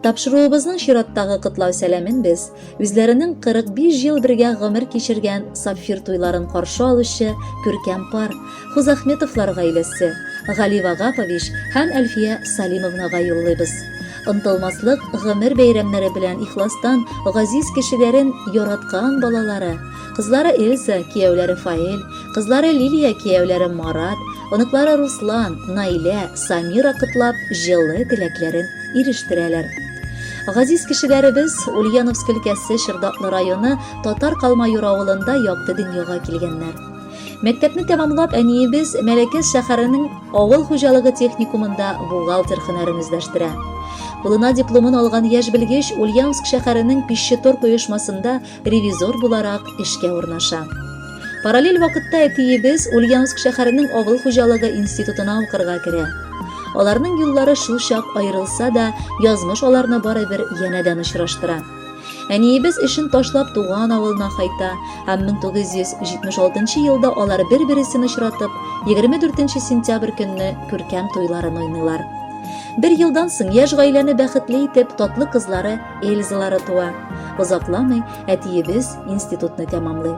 Тапшыруыбызның чираттагы котлау сәламен без үзләренең 45 ел бергә гомер кичергән сапфир туйларын каршы алучы күркәм пар, Хузахметовлар гаиләсе, Гали Вагапович һәм Әлфия Салимовнага юллыйбыз. Онтылмаслык гомер бәйрәмнәре белән ихластан газиз кешеләрен яраткан балалары, кызлары Эльза, кияүләре Фаэль, кызлары Лилия, кияүләре Марат, оныклары Руслан, Наилә, Самира котлап, җылы теләкләрен ирештерәләр. Газиз кешеләребез Ульяновск өлкәсе Чырдаклы районы Татар Калмаюр авылында якты дөньяга килгәннәр. Мәктәпне тәмамлап, әниебез Мәләкәс шәһәренең авыл хуҗалыгы техникумында бухгалтер һөнәрен үзләштерә. Кулына дипломын алган яшь белгеч Ульяновск шәһәренең Пищеторг оешмасында ревизор буларак эшкә урнаша. Параллель вакытта әтиебез Ульяновск шәһәренең авыл хуҗалыгы институтына укырга керә. Аларның юллары шул чак аерылса да, язмыш аларны барыбер янәдән очраштыра. Әниебез эшен ташлап туган авылына кайта һәм 1976 елда алар бер-бересен очратып, 24 сентябрь көнне күркәм туйларын уйныйлар. Бер елдан соң яшь гаиләне бәхетле итеп татлы кызлары Эльзалары туа. Озакламый әтиебез институтны тәмамлый.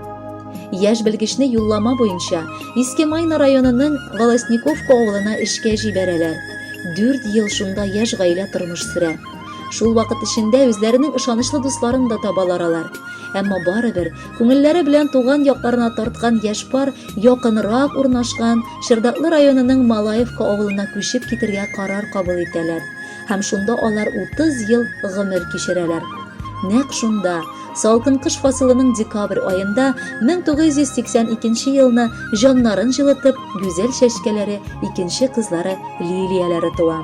Яшь белгечне юллама буенча Иске Майна районының Волосниковка авылына эшкә җибәрәләр. Дүрт ел шунда яшь гаилә тормыш сөрә. Шул вакыт эчендә үзләренең ышанычлы дусларын да табалар алар. Әмма барыбер күңелләре белән туган якларына тарткан яшь пар якынрак урнашкан Чырдаклы районының Малаевка авылына күчеп китергә карар кабул итәләр. Һәм шунда алар 30 ел гомер кичерәләр. Нәкъ шунда, салкын кыш фасылының декабрь аенда 1982 елны җаннарын җылытып, гүзәл чәчкәләре, икенче кызлары Лилияләре туа.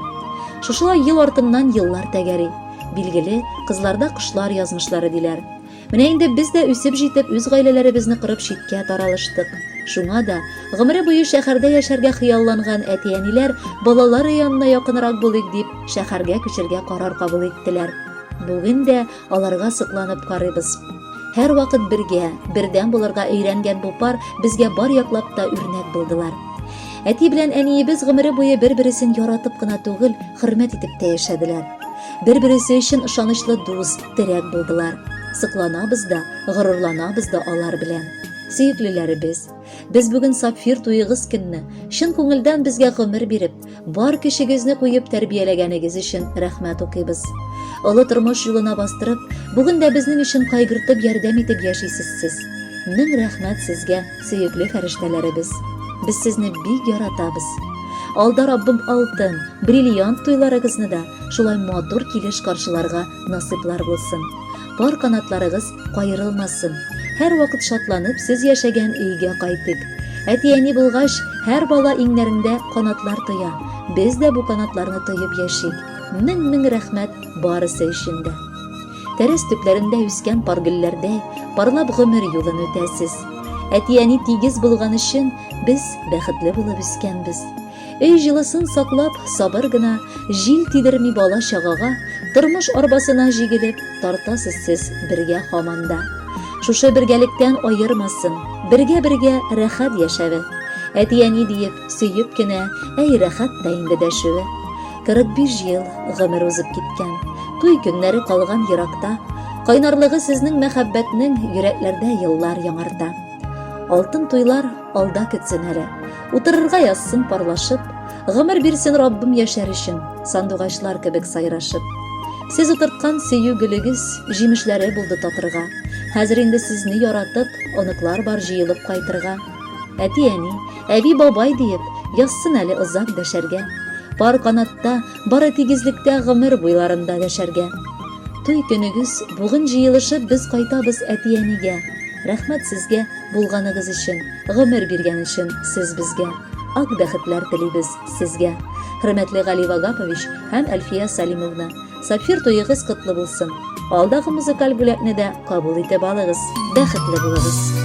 Шушылай ел артыннан еллар тәгәри. Билгеле, кызларда кошлар язмышлары диләр. Менә инде без дә үсеп җитеп, үз гаиләләребезне корып читкә таралыштык. Шуңа да, гомере буе шәһәрдә яшәргә хыялланган әти-әниләр балалары янына якынрак булыйк дип, шәһәргә күчергә карар кабул иттеләр. Бүген дә аларга сокланып карыйбыз. Һәрвакыт бергә, бердәм булырга өйрәнгән бу пар безгә бар яклап та үрнәк булдылар. Әти белән әниебез гомере буе бер-бересен яратып кына түгел, хөрмәт итеп тә яшәделәр. Бер-бересе өчен ышанычлы дус, терәк булдылар. Сокланабыз да, горурланабыз да алар белән. Сөеклеләребез, без бүген сапфир туегыз көнне, чын күңелдән безгә гомер биреп, бар көчегезне куеп тәрбияләгәнегез өчен рәхмәт укыйбыз. Олы тормыш юлына бастырып, бүген дә безнең өчен кайгыртып ярдәм итеп яшисез сез. Мең рәхмәт сезгә, сөекле фәрештәләребез. Без сезне бик яратабыз. Алда Раббым алтын, бриллиант туйларыгызны да шулай матур килеш каршыларга насыйплар булсын. Пар канатларыгыз каерылмасын. Һәрвакыт шатланып сез яшәгән өйгә кайтыйк. Әти-әни булгач, һәр бала иңнәрендә канатлар тоя. Без дә бу канатларны тоеп яшик. Мең-мең рәхмәт барысы өчен дә. Тәрәз төпләрендә үскән пар гөлләрдәй парлап гомер юлын үтәсез. Әти-әни тигез булган өчен без бәхетле булып үскәнбез. Өй җылысын саклап, сабыр гына, җил тидерми бала-чагага, тормыш арбасына җигелеп, тартасыз сез бергә һаман да. Шушы бергәлектән аермасын, бергә-бергә рәхәт яшәве. Әти-әни диеп, сөеп кенә, әй рәхәт тә инде дәшүе. 45 ел гомер узып киткән. Туй көннәре калган еракта. Кайнарлыгы сезнең мәхәббәтнең йөрәкләрдә еллар яңарта. Алтын туйлар алда көтсен әле. Утырырга язсын парлашып, гомер бирсен Раббым яшәр өчен, сандугачлар кебек сайрашып. Сез утырткан сөю гөлегез җимешләре булды татырга. Хәзер инде сезне яратып, оныклар бар җыелып кайтырга. Әти-әни, әби-бабай диеп, язсын әле озак дәшәргә. Пар канатта, бары тигезлектә гомер буйларында дәшәргә. Туй көнегез бүген җыелышып без кайтабыз әти-әнигә. Рәхмәт сезгә булганыгыз өчен, гомер биргән өчен сез безгә. Ак бәхетләр телибез сезгә. Хөрмәтле Гали Вагапович һәм Әлфия Салимовна, сапфир туегыз котлы булсын. Алдагы музыкаль бүләкне дә кабул итеп алыгыз. Бәхетле булыгыз.